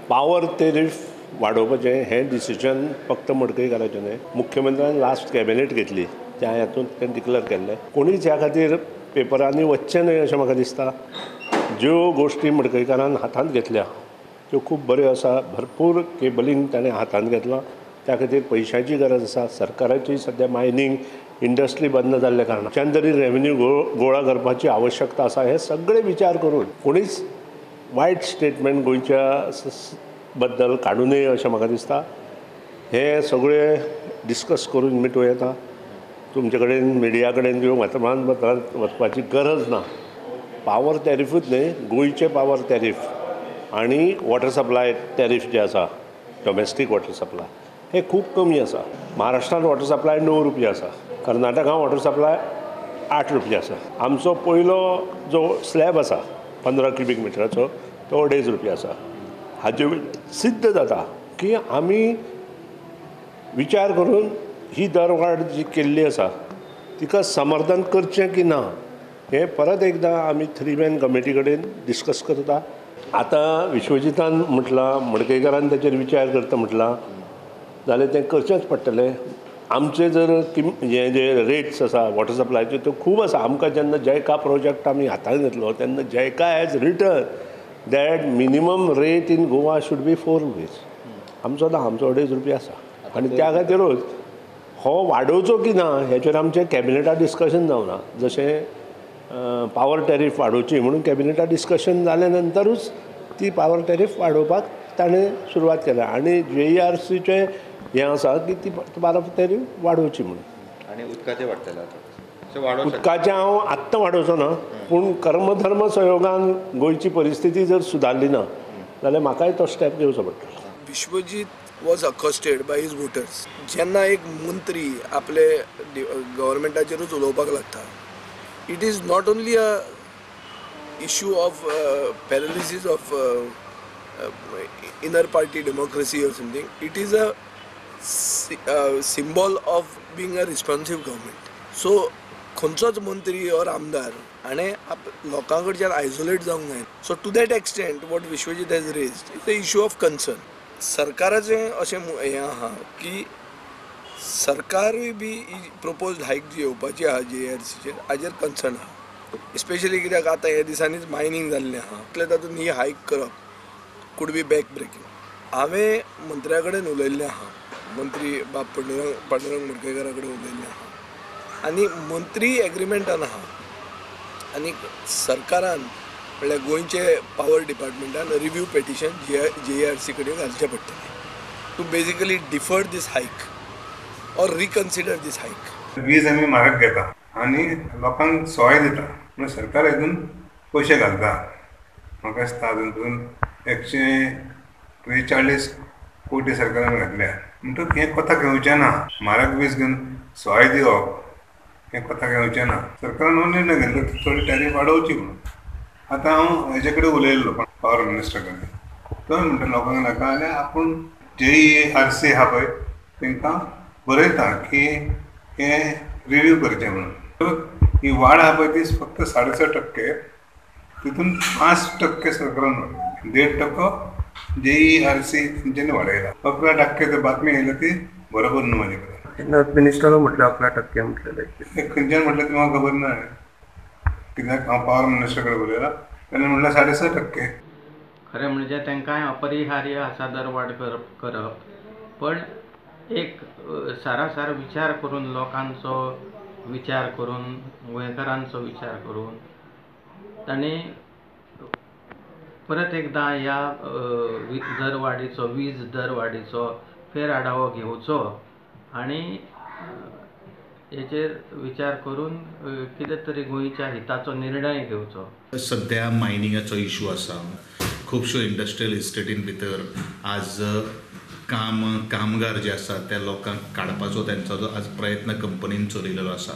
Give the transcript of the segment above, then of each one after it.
Power tariff वाडोवपाचें हें decision फक्त मडकयकाराचें न्हय, मुख्यमंत्र्यान लास्ट कॅबिनेट घेतली त्या हातूंत तें डिक्लेर केल्लें. कोणीच ह्या खातीर पेपरांनी वचचें न्हय अशें म्हाका दिसता. ज्यो गोश्टी मडकयकारान हातांत घेतल्या त्यो खूब बऱ्यो आसा. भरपूर केबलींग ताणें हातांत घेतलां, त्या खातीर पयशांची गरज आसा. सरकाराची सद्या मायनींग इंडस्ट्री बंद जाल्ल्या कारणान तरी रेवेन्यू गोळा करपाची आवश्यकता आसा. हे सगळे विचार करून कोणीच वायट स्टेटमेंट गोंयच्या बद्दल काडूं नये अशें म्हाका दिसता. हे सगळे डिस्कस करून मिटूं येता. तुमचे कडेन मिडिया कडेन किंवा वर्तमानपत्रांत वचपाची गरज ना. पावर टॅरिफूच न्हय, गोंयचे पावर टॅरीफ आनी वॉटर सप्लाय टॅरीफ जे आसा, डोमेस्टीक वॉटर सप्लाय, हे खूब कमी आसा. महाराष्ट्रांत वॉटर सप्लाय 9 रुपया आसा, कर्नाटकांत वॉटर सप्लाय 8 रुपया आसा. आमचो पयलो जो स्लॅब आसा 15 क्युबीक मिटराचो तो 2.5 रुपया आसा. हाजे सिद्ध जाता की आमी विचार करून ही दरवाड जी केल्ली आसा तिका समर्थन करचें की ना हें परत एकदां आमी 3 मॅन कमिटी कडेन डिस्कस करता. आतां विश्वजितान म्हटलां, मडकयकारान ताचेर विचार करता म्हटलां जाल्यार तें करचेंच पडटलें. आमचे जर हे जे रेट्स आसा वॉटर सप्लायचे त्यो खूब आसा. आमकां जेन्ना जयका प्रोजेक्ट आमी हातांत घेतलो तेन्ना JICA has written that minimum rate in Goa should be 4 rupees. आमचो ना, आमचो 2.5 रुपया आसा. आनी त्या खातीरूच हो वाडोवचो की ना हेचेर आमचें कॅबिनेटाक डिस्कशन जावना. जशें पावर टॅरीफ वाडोवची म्हणून कॅबिनेटाक डिस्कशन जाल्या नंतरूच ती पावर टॅरीफ वाडोवपाक ताणें सुरवात केल्या. आनी JERCचें हें आसा की ती पावर टॅरीफ वाडोवची म्हणून. आनी उदकाचें वाडटलें आतां? उदकाचें हांव आत्तां वाडोवचो ना, पूण कर्मधर्म सहयोगान गोंयची परिस्थिती जर सुदारली ना जाल्यार म्हाकाय तो स्टेप घेवचो पडटलो. Vishwajit was accosted by his voters. जेन्ना एक मंत्री आपले गव्हर्मेंटाचेरूच उलोवपाक लागता, it is not only a issue of paralysis of inner party democracy or something, it is a symbol of being a responsive government. So खंयचोच मंत्री or आमदार हाणें लोकां कडच्यान आयसोलेट जावंक जायना. So to that extent what Vishwajit has raised is a issue of concern. सरकाराचें अशें हें आहा की सरकारूय बी प्रपोज्ड हायक जी येवपाची आहा JERCचेर हाजेर कन्सर्न आहा. स्पेशली कित्याक आतां ह्या दिसांनीच मायनींग जाल्लें आहा, इतलें तातूंत ही हायक करप could be back breaking. हांवें मंत्र्या कडेन उलयल्लें आहा, मंत्री बाब पांडुरंग मडकयकारा कडेन उलयल्लें आहा आनी मंत्री एग्रीमेंटान आहा आनी सरकारान म्हणल्यार गोंयचे पावर डिपार्टमेंटान रिव्यू पेटिशन JERC कडेन घालचें पडटलें to basically defer this hike or reconsider this hike. वीज आमी म्हारग घेता आनी लोकांक सोय दिता म्हणून सरकार हितून पयशे घालता. म्हाका दिसता आजून पसून 143 कोटी सरकारान घातल्या. म्हणटकच हें कोताक येवचें ना. म्हारग वीज घेवन सोय दिवप हें कोताक येवचें ना. सरकारान हो निर्णय घेतलो थोडी टॅरीफ वाडोवची म्हणून. आतां हांव हेजे कडेन उलयल्लो पावर मिनिस्टर कडेन, तो म्हणटा लोकांक नाका जाल्यार आपूण JERC आहा पळय तांकां बरयता की हें रिव्यू करचें म्हणून. ही वाड आहा पळय ती फक्त 6.5%, तितून 5% सरकारान वाडयला, 1.5% JERC तेंच्यांनी वाडयला. 11% तर बातमी येयल्या ती बरोबर न्हू म्हाजे कडेन. मिनिस्टरान म्हटलें 11% म्हटलें, खंयच्यान म्हटलें तें म्हाका खबर ना, कित्याक हांव पावर मिनिस्टर कडेन उलयला तेन्ना म्हणल्यार 6.5%. खरें म्हणजे तांकांय अपरिहार्य आसा दरवाड करप, पण एक सारासार विचार करून, लोकांचो विचार करून, गोंयकारांचो विचार करून तांणी परत एकदां ह्या दरवाडीचो, वीज दरवाडीचो फेर आढावो घेवचो आनी हेचेर विचार करून कितें तरी गोंयच्या हिताचो निर्णय घेवचो. सद्या मायनिंगाचो इशू आसा, खुबश्यो इंडस्ट्रियल इस्टेटीन भितर आज कामगार जे आसा त्या लोकांक काडपाचो तेंचो जो आज प्रयत्न कंपनीन चलयलेलो आसा.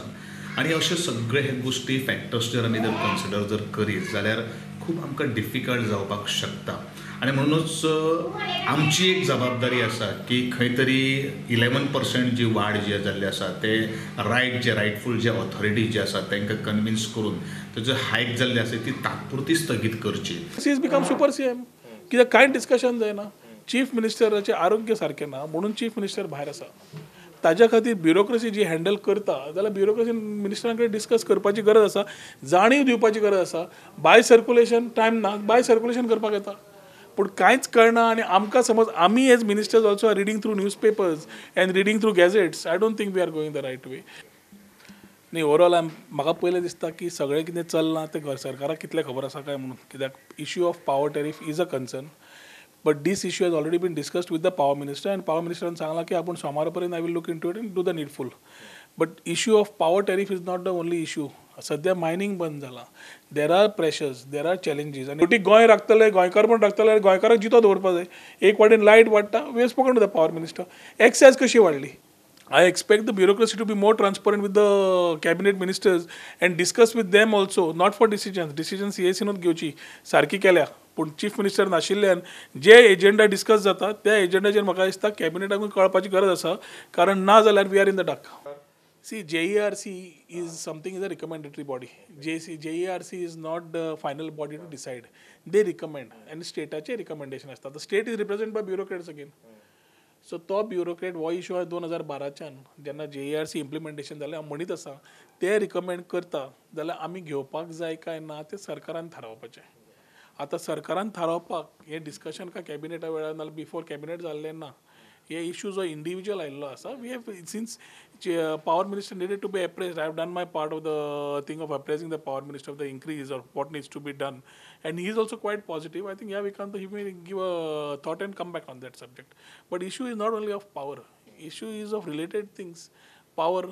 आनी अश्यो सगळे हे गोश्टी फॅक्टर्स जर आमी जर कन्सिडर जर करीत जाल्यार खूब आमकां डिफिकल्ट जावपाक शकता. आनी म्हणूनच आमची एक जबाबदारी आसा की खंय तरी 11% जी वाड जी जाल्ली आसा ते रायट जे रायटफूल जे ऑथॉरिटी जे आसा तांकां कन्विन्स करून तेजो हायक जाल्ली आसा ती तात्पुरती स्थगीत करची. He has become super CM. कित्याक कांय डिस्कशन जायना. चीफ मिनिस्टराचें आरोग्य सारकें ना म्हणून चीफ मिनिस्टर भायर आसा. ताज्या खातीर ब्युरोक्रेसी जी हँडल करता जाल्यार ब्युरोक्रेसी मिनिस्टरां कडेन डिस्कस करपाची गरज आसा, जाणीव दिवपाची गरज आसा. बाय सर्क्युलेशन टायम ना, बाय सर्क्युलेशन करपाक येता, पूण कांयच कळना. आनी आमकां समज आमी as ministers also are reading through newspapers and reading through gazettes. I don't think we are going the right way. न्ही, ओवरऑल म्हाका पयलें दिसता की सगळें कितें चल्लां तें सरकाराक कितलें खबर आसा काय म्हणून. कित्याक issue of power tariff is a concern, but this issue has already been discussed with the power minister and power मिनिस्टरान सांगलां की आपूण सोमारा पर्यंत I will look into it and do the needful. But issue of power tariff is not the only issue. सद्या mining बंद जालां, there are pressures, there are challenges. आनी शेवटी गोंय राखतले, गोंयकार पण राखतले आनी गोंयकाराक जितो दवरपाक जाय. एक वाटेन लायट वाडटा, we have spoken to the power minister. Excise कशी वाडली? I expect the bureaucracy to be more transparent with the cabinet ministers and discuss with them also, not for decisions. Decisions CAC नूच घेवची, सारकी केल्या, पूण chief minister नाशिल्ल्यान जे agenda discuss जाता त्या एजेंडाचेर म्हाका दिसता कॅबिनेटाकूय कळपाची गरज आसा, कारण ना जाल्यार we are in the dark. See, JERC is something is a recommendatory body. JERC is not the final body to decide. They recommend आनी स्टेटाचे रिकमेंडेशन आसता. The state is represent by bureaucrats again. So तो bureaucrat हो issue 2012च्यान जेन्ना JERC implementation जालें हांव म्हणीत आसा ते रिकमेंड करता जाल्यार आमी घेवपाक जाय काय ना तें सरकारान थारावपाचें. आतां सरकारान थारावपाक हें डिस्कशन काय कॅबिनेटा वेळार नाल्यार बिफोर कॅबिनेट जाल्लें ना. हे इशू जो इंडिविज्युअल आयिल्लो आसा, we have since power minister needed to be apprised. I have done my part of the thing of apprising the power minister of the increase or what needs to be done, and he is also quite positive. I think ह्या विकान he may give a thought and come back on that subject. But issue is not only of power, issue is of related things. Power,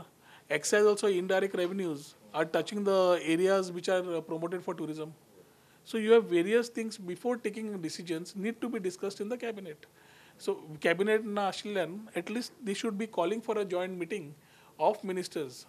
excise also indirect revenues are touching the areas which are promoted for tourism. So you have various things before taking decisions need to be discussed in the cabinet. So cabinet na ashillan at least they should be calling for a joint meeting of ministers.